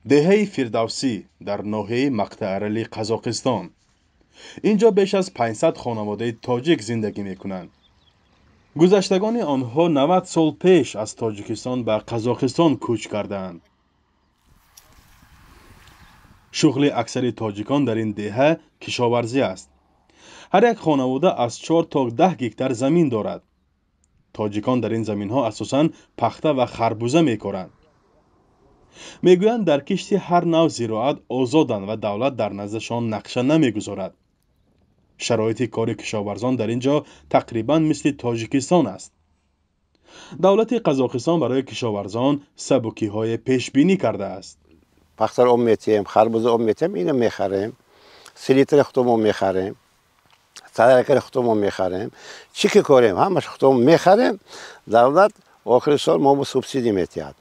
Деҳаи Фирдавсӣ дар ноҳияи Мақтаарали Қазоқистон. Ин ҷо беш аз 500 хонаводаи тоҷик зиндагӣ мекунанд. Гузаштагони онҳо 90 сол пеш аз Тоҷикистон ба Қазоқистон кӯч кардаанд. Шуғли аксари тоҷикон дар ин деҳа кишоварзӣ аст. Ҳар як хонавода аз 4 то 10 гектар замин дорад. Тоҷикон дар ин заминҳо асосан пахта ва харбуза мекоранд. Мегӯянд, дар кишти ҳар нав зироат озоданд ва давлат дар наздашон нақша намегузорад. Шароити кори кишоварзон дар ин ҷо тақрибан мисли Тоҷикистон аст. Давлати Қазоқистон барои кишоварзон сабукиҳое пешбинӣ кардааст. Пахтаро об метиҳем, харбуза об метиҳем, ино мехарем, селитра худамон мехарем, соляркаро худамон мехарем, чӣ ки корем, ҳамаш худамон мехарем. Давлат охири сол мо субсидия метиҳад.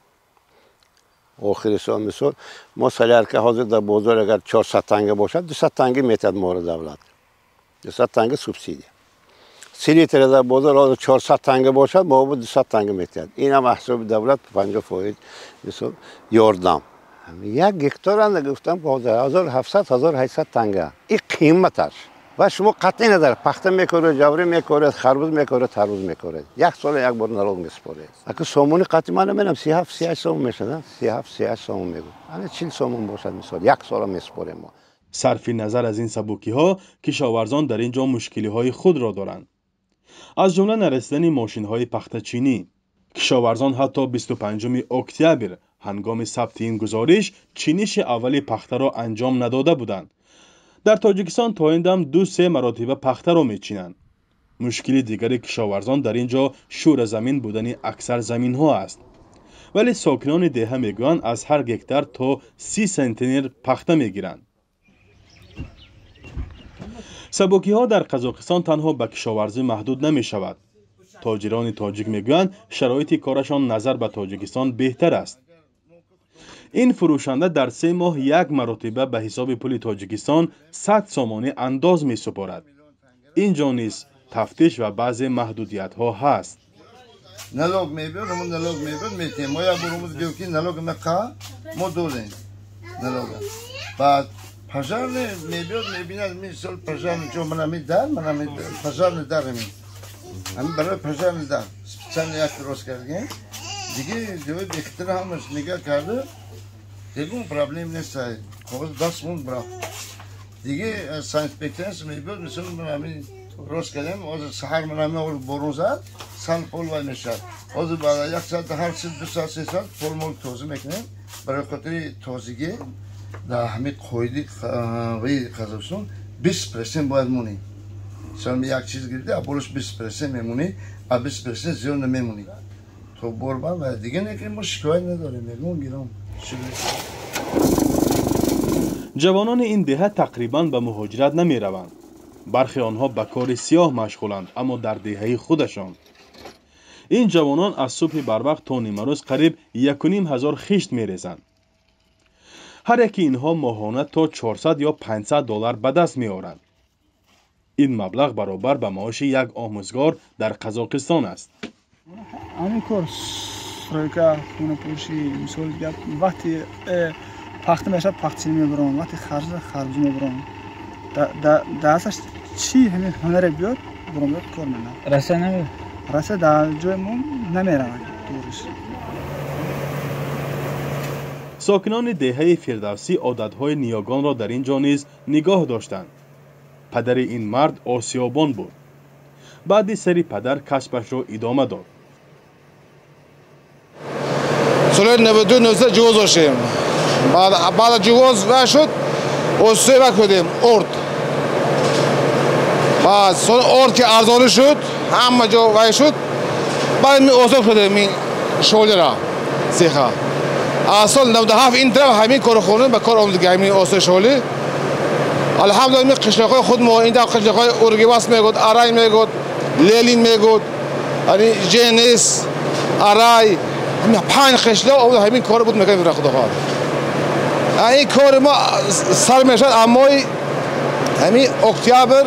Охири сол, мисол, мо солярка ҳозир дар бозор агар 400 танга бошад, 200 танга метиҳад моро давлат. 200 танга субсидия. Селитра дар бозор ҳозир 400 танга бошад, мо 200 танга метиҳад. Инам ҳисоби давлат 50% мисол ёрдам. Як гектар анда гуфтам, 1700 1800 танга. Ин қиматаш. Ва шумо қатъӣ назар пахта мекоред, ҷаврӣ мекоред, харбуз мекоред, тарбуз мекоред. Як сол як бор налог месупоред. Ака сомони қатъӣ ман намедонам, 37 38 сомон мешавад, 37 38 сомон мегӯ. Ана 40 сомон бошад мисол, як сола месупорем мо. Сарфи назар аз ин сабукиҳо, кишоварзон дар ин ҷо мушкилиҳои худро доранд. Аз ҷумла нарасидани мошинҳои пахтачинӣ. Кишоварзон ҳатто 25 октябр ҳангоми сабти ин гузориш чиниши аввали пахтаро анҷом надода буданд. Дар Тоҷикистон то ин дам 2-3 маротиба пахтаро мечинанд. Мушкили дигари кишоварзон дар ин ҷо шӯразамин будани аксар заминҳо аст. Вале сокинони деҳа мегӯянд, аз ҳар гектар то 30 сентнер пахта мегиранд. Сабукиҳо дар Қазоқистон танҳо ба кишоварзӣ маҳдуд намешавад. Тоҷирони тоҷик мегӯянд, шароити корашон назар ба Тоҷикистон беҳтар аст. Ин фурӯшанда дар 3 моҳ як маротиба ба ҳисоби пули Тоҷикистон 100 сомонӣ андоз месупорад. Ин ҷо низ тафтиш ва баъзе маҳдудиятҳо ҳаст. Налог мебиёд, мо налог мебиёд, метиҳем. Мо як бор омӯз гӯем, ки налог меқа, мо додем налога. Баъд пожарный мебиёд, мебинад, мисол пожарный ҷо манами дар, манами пожарный дар ҳамин. Ҳамин барои пожарный дар специально як рост кардем. Диге ҷои бехатар ҳамаш нигоҳ карда, ягон проблем нест, коғаз даст мон брафт. Диге санинспекторс мебиёд, мисол ҳамин рост кардем, ҳозир саҳар манами борон зад, сал пол вай мешавад. Ҳозир баъд як соат, ҳар 2 соат, 3 соат пол мол тоза мекунем барои хотири тозагӣ. Дар ҳамин қоиди ваи Қазоқистон 20% бояд монӣ. Мисол як чиз гирифти, болош 20% мемонӣ, а 20% зиёд намемонӣ. То бор бар дига не ки мо шикоят надорем, ягон гиром. Ҷавонони ин деҳа тақрибан ба муҳоҷират намераванд. Бархе онҳо ба кори сиёҳ машғуланд, аммо дар деҳаи худашон. Ин ҷавонон аз субҳи барвақт то нимарӯз қариб 1500 хишт мерезанд. Ҳар яки инҳо моҳона то 400 ё 500 доллар ба даст меоранд. Ин маблағ баробар ба маоши як омӯзгор дар Қазоқистон аст. Ҳамин кор стройка, хонапӯшӣ, мисол гап, вақти пахта мешавад, пахтачинӣ мебарам, вақти харбуза харбуза мебарам. Дар асташ чӣ ҳамин ҳунаре биёд, бурам биёд кор менамоям. Россия намеравад? Россия дар ҷои мо намеравад дуриш. Сокинони деҳаи Фирдавсӣ одатҳои ниёгонро дар ин ҷо низ нигоҳ доштанд. Падари ин мард осиёбон буд. Баъди сари падар касбашро идома дод. Соли 92 93 ҷувоз доштем. Баъд ҷувоз ва шуд, осиёба кардем, орд. Баъд соли орд ки арзонӣ шуд, ҳама ҷо вай шуд, баъд ми озод кардем ин шолира, сеха. Аз соли 97 ин тараф ҳамин корхона ба кор омад, ҳамин осиёи шолӣ. Алҳамдулилла, ин қишлоқҳои худ мо, ин тараф қишлоқҳои Ургивас мегӯд, Арай мегӯд, Ленин мегӯд, яъне Женис, Арай, панҷ қишлоқ омад ҳамин кор буд мекардем, худо хоҳад. Ин кори мо сар мешавад аммои ҳамин октябр,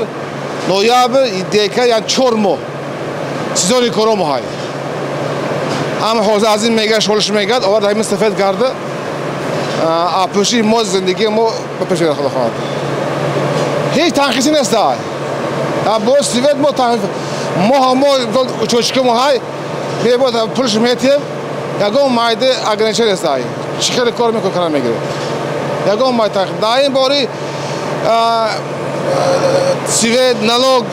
ноябр, декабр, яъне 4 моҳ сезони коро мо ҳай. Ҳама ҳозир аз ин мегӯяд, шолиш мегӯяд, овард ҳамин сафед карда. Апуши мо зиндагии мо ба пеш меравад, худо хоҳад. Ҳеҷ танқиси нест. Дар бораи свет мо мо ҳамо учётчик мо ҳай мебод, пулш метиҳем, ягон майда ограничение нест. Чӣ хеле кор мекунад, кара мегирад, ягон майда. Дар ин бори свет, налог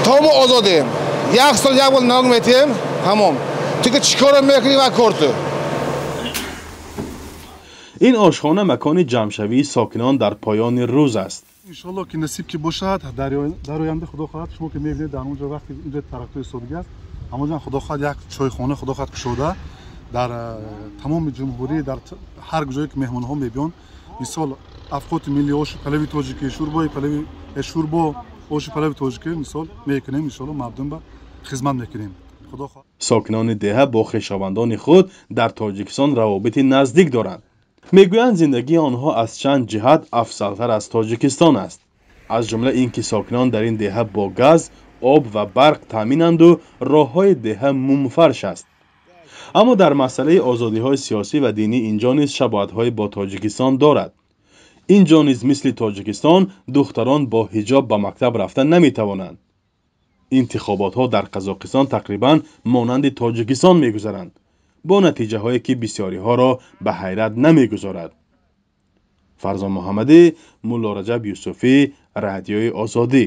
то мо озодем. Як сол як бор налог метиҳем, тамом. Ту ки чӣ коро мекунӣ ва кор ту. Ин ошхона макони ҷамъшавии сокинон дар поёни рӯз аст. Иншолло, ки насиб ки бошад, дар оянда, худо хоҳад, шумо ки мебинед, дар онҷо вақте инҷо тарахтои содига аст, ҳамонҷо, худо хоҳад, як чойхона, худо хоҳад, кушода, дар тамоми ҷумҳурӣ, дар ҳар ҷое ки меҳмонҳо мебиёнд, мисол, афқоти милли, оши палави тоҷикӣ, шӯрбои палави, шӯрбо, оши палави тоҷикӣ, мисол, мекунем, иншолло, мардум ба хизмат мекунем. Сокинони деҳа бо хешовандони худ дар Тоҷикистон равобити наздик доранд. Мегӯянд, зиндагии онҳо аз чанд ҷиҳат афзалтар аз Тоҷикистон аст, аз ҷумла ин ки сокинон дар ин деҳа бо газ, об ва барқ таъминанду роҳҳои деҳа мумфарш аст. Аммо дар масъалаи озодиҳои сиёсӣ ва динӣ инҷо низ шабоҳатҳое бо Тоҷикистон дорад. Инҷо низ мисли Тоҷикистон духтарон бо ҳиҷоб ба мактаб рафта наметавонанд. Интихоботҳо дар Қазоқистон тақрибан монанди Тоҷикистон мегузаранд, бо натиҷаҳое ки бисёриҳоро ба ҳайрат намегузорад. Фарзон Муҳаммадӣ, Муллораҷаб Юсуфӣ, Радиои Озодӣ.